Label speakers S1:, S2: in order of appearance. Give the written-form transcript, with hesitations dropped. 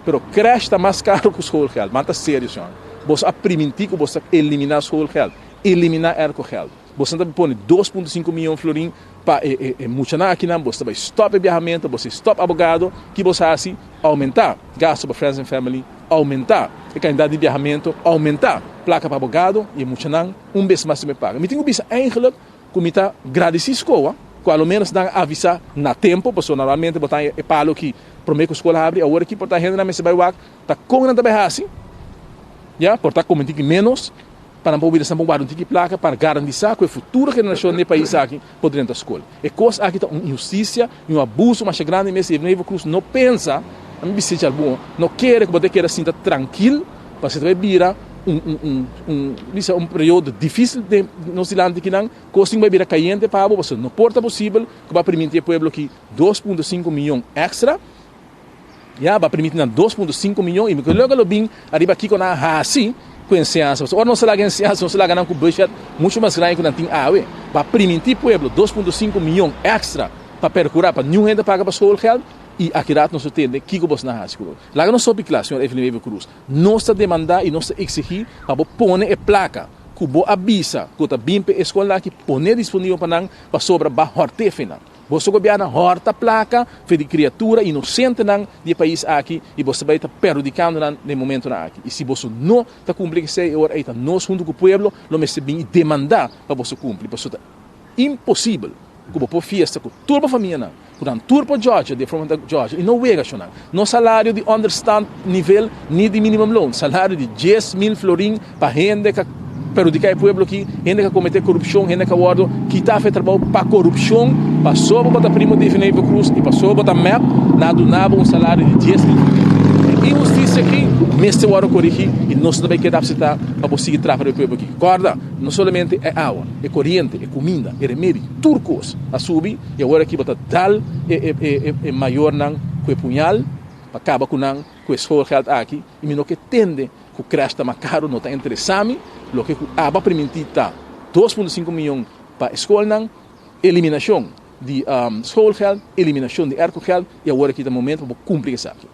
S1: Pero crèche ta mas caro cu schoolgeld. Ban ta serio, señor. Boso a priminti cu boso ta elimina schoolgeld, elimina aircogeld. Boso ta pone 2,5 miyon florin pa e muchanan akinan, boso ta bay stop e viahamento, boso stop abogado, cu boso haci? Aumenta gasto pa friends and family, aumenta e cantidad di viahamento, aumenta placa pa abogado y e muchanan un bes mas mester paga. Mi tin cu bisa eigenlijk cu mi ta gradici SKOA, cu al menos nan a avisa na tempo, pasobra normalmente bo ta e palo cu prome cu scol habri, awor aki por ta hende nan mester bay wak, ta con nan ta bay haci, ya, por ta come tiki menos, pa nan por bira guarda un tiki placa pa garantisa cu e futuro generacion di e pais aki por drenta scol. E cos aki ta un inhusticia y un abuso mas grandi mes, y Wever Croes no pensa, ami bisa algo, no kier cu bo keda asina trankil, pa bo bay bira un periodo dificil di nos dilanti akinan, cos bay bira cayente pa bo, no por ta posibel cu bay permiti e pueblo aki 2,5 miyon extra, ya, bay permiti nan 2,5 miyon y mi logo lo bin ariba aki cu nan a haci cu enseñansa. Ora nos laga enseñansa, nos laga nan cu budget mucho mas grandi cu nan tin awe. Bay permiti pueblo 2,5 miyon extra pa percura pa ningun hende paga pa schoolgeld y aki rato nos tende kico boso a haci. Laga nos hopi cla, señor Evelyn Wever Croes. Nos ta demanda y nos ta exigi pa pone e placa cu bo a bisa cu ta bin pa e scol aki pone disponibel pa nan pasobra b'a hort'e fi nan. Boso gobierno a horta placa for di criatura inocentenan di e pais aki y boso bay ta perhudicando nan na momentonan aki. Y si boso no ta cumpli cu esey, ora ey ta nos hunto cu pueblo, lo mester bin demanda pa boso cumpli. Pasobra ta imposibel cu bo por fiesta cu tur bo famianan, cu nan tur por Georgia, di forma Georgia, y no wega nan. No salario di onderstand nivel, ni di minimum loan. Salario di 10 mil florin pa hende cu perhudica e pueblo aki, hende cu comete corupcion, hende cu a wordo kita for di trabou pa corupcion, pasobra bo ta primo di Wever Croes y pasobra bo ta MEP, nan a duna bo un salario di 10 mil florin. Inhusticia aki, mester wordo corigi y nos no ta bay keda acepta pa sigui trapa e pueblo aki. Corda, no solamente e awa, e coriente, e cuminda, e remedi, tur cos a subi y awor aki bo ta dal e mayornan cu e puñal pa caba cu nan cu e schoolgeld aki y mi no kier tende cu crèche ta mas caro, no ta interesa mi. Loke a priminti ta 2,5 miyon pa scolnan, eliminacion di schoolgeld, eliminacion di aircogeld y awor aki ta momento pa cumpli esaki.